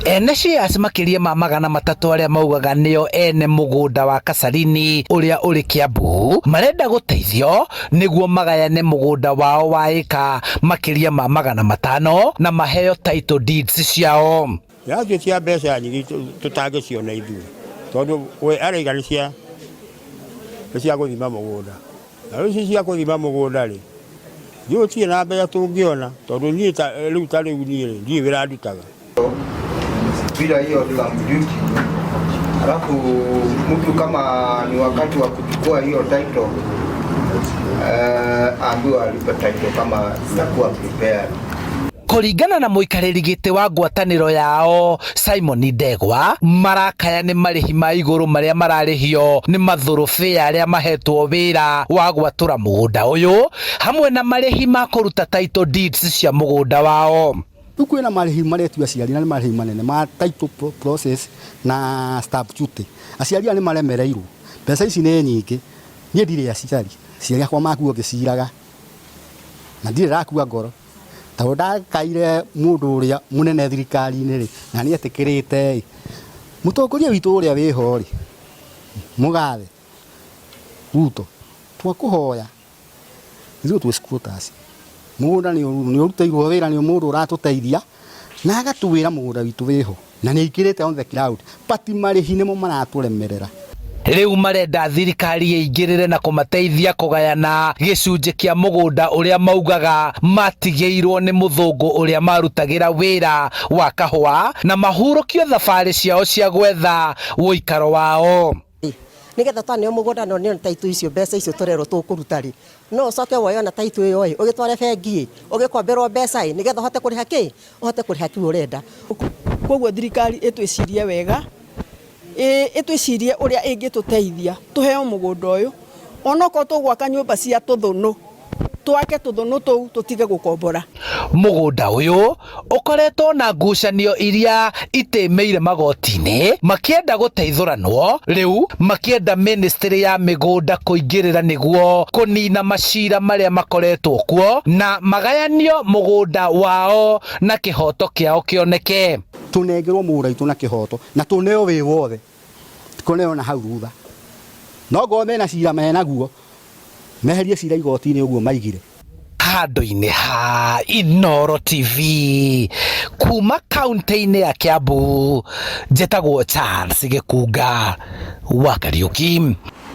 Ene shares makĩria ma 300 arĩa maugaga nĩo ene mũgũnda wa Kasarini ũrĩa ũrĩ Kiambu marenda gũteithio nĩguo magayane mũgũnda wao wa ĩka makĩria ma 500 na maheo title deeds ciao. Yacio cia mbeca nyingĩ tũtangĩciona ithuĩ, tondũ we araiga nĩ cia nĩ cia gũthima mũgũnda, na rĩu ici cia gũthima mũgũnda rĩ, ithuĩ gũtirĩ na mbeca tũngĩona, tondũ niĩ ta rĩu ta rĩu niĩ rĩ, ndirĩ wĩra ndutaga. Bila hiyo stamp duty, alafu mtu kama ni wakati wa kuchukua hiyo title aambiwa alipe title kama itakuwa prepared. Kũringana na mũikarĩri gĩtĩ wa ngwatanĩro yao Simon Ndegwa, marakaya nĩ marĩhi ma igũrũ marĩa mararĩhio nĩ mathũrũbĩa arĩa mahetwo wĩra wa gwatũra mũgũnda ũyũ hamwe na marĩhi ma kũruta title deeds cia mũgũnda wao. Rĩu kwĩna marĩhi maretio aciari na nĩ marĩhi manene ma title process na stamp duty. Aciari aya nĩ maremereirwo, mbeca ici nĩ nyingĩ. Niĩ ndirĩ aciari, aciari akwa makua ngĩciraga na ndirĩ ndakua ngoro, tondũ ndakaire mũndũ ũrĩa mũnene thirikari-inĩ rĩ, na nĩ etĩkĩrĩte ĩ, mũtongoria witũ ũrĩa wĩho rĩ, mũgathe Ruto, twakũhoya ithuĩ twĩ squatters, mũgũnda nĩ ũrutĩirwo wĩra nĩ mũndũ ũratũteithia na agatwĩra mũgũnda witũ wĩho na nĩ aingĩrĩte on the ground, but marĩhi nĩmo maratũremerera. Rĩu marenda thirikari ĩingĩrĩre na kũmateithia kũgayana gĩcunjĩ kĩa mũgũnda ũrĩa maugaga matigĩirwo nĩ mũthũngũ ũrĩa marutagĩra wĩra wa kahũa na mahurũkio thabarĩ ciao cia gwetha ũikaro wao. Nigetha twaneo mũgũnda no nĩo title icio, mbeca icio tũrerwo tũkũruta rĩ, no ũcoke woe ona title ĩyo ĩ, ũgĩtware bengi ĩ, ũgĩkomberwo mbeca ĩ, nĩgetha ũhote kũrĩha kĩ, ũhote kũrĩha kĩu ũrenda. Koguo thirikari ĩtwĩcirie wega, ĩtwĩcirie ũrĩa ĩngĩtũteithia tũheo mũgũnda ũyũ, onokorwo tũgwaka nyũmba cia tũthũnũ, twake tũthũnũ tũu tũtige gũkombora. Mũgũnda ũyũ ũkoretwo na ngucanio iria itĩmĩire magoti-inĩ makĩenda gũteithũranwo, rĩu makĩenda ministry ya mĩgũnda kũingĩrĩra nĩguo kũnina macira marĩa makoretwo kuo na magayanio mũgũnda wao na kĩhoto kĩao kĩoneke. Tũnengerwo mũgũnda witũ na kĩhoto na tũneo wĩ wothe, kũneo na hau thutha. No ngorwo mena cira menaguo, meherie cira igoti-inĩ ũguo maigire. Handũ-inĩ ha Inooro TV kuma kaunti-inĩ ya Kiambu, njĩtagwo Charles Gĩkunga wa Kariũki.